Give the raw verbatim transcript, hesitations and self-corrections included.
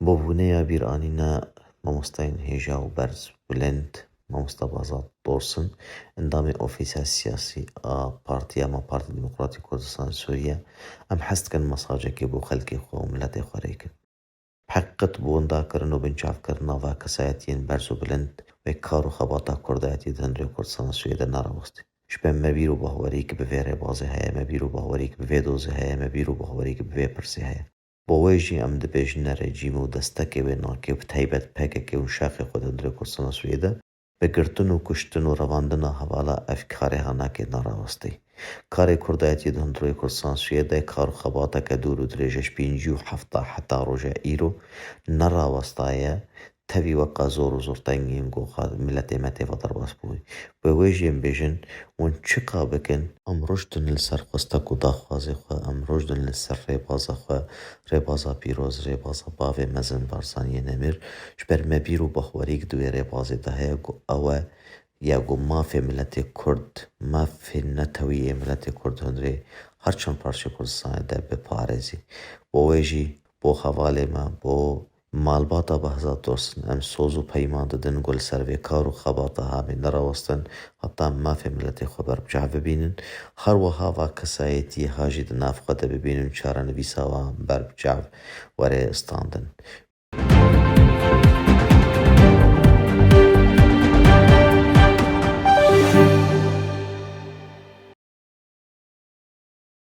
Bo bûneya bîranîna mamosteyên hêja û berz û bilind, mamosta Bazat Dorsin, endamê ofîsa siyasî a partiya me, Partiya Demokratîk Kurdistan Sûriye, em hez dikin mesajekê bo xelkê xwe û miletê xwe rêkin. Heqîqet bo windakirin û binçavkirina va kesayetiyên berz û bilind wê kar û xebata kurdayetî di hundirê Kurdistana Sûriye de nerawestî. Ji ber me bîr û bahwerî ki bi vê rêbazê heye, me bîr û bahwerî ki bi vê dozê heye, me bîr û bahwerî ki bi vê pirsê heye. Bo wê jî em dibêjine rejîm û destekê wê nake, bi taybet P K K û şaxê xwe di hundirê Kurdistana Sûriye de, bi girtin û kuştin û revandina hevala ev karê ha nake nerawestî. Karê kurdayetî di hundirê Kurdistan Sûriye de kar û xebateke dûr û dirêj e, ji pêncî û hefta heta roja îro nerawestaye, tevî weka zor û zortengiyên ku xwe miletê me tê ve derbas bûyî. Bi wê jî em bêjin, hûn çiqa bikin, em roj din li ser xwestek û daxwazê xwe, em roj din li ser rêbaza xwe, rêbaza pîroz, rêbaza bavê mezin Barzaniyê Nemîr, ji ber me bîr û bahwerîk di wê rêbazê de heye ku ew e ya ku mafê miletê Kurd, mafê netewî yê miletê Kurd hundirê her çend parçeyê Kurdistanê de biparêzî. Bo wê jî, bo hevalê me, bo malbata Behzat Dorsin, em soz û peyman didin ku li ser vê kar û xebata hamê nerawestin, heta mafê miletê xwe berbiçav bibînin. Her wiha va kesayetiyê ha jî di nav xwe de bibînin, çarenivîsa wan berbiçav were standin.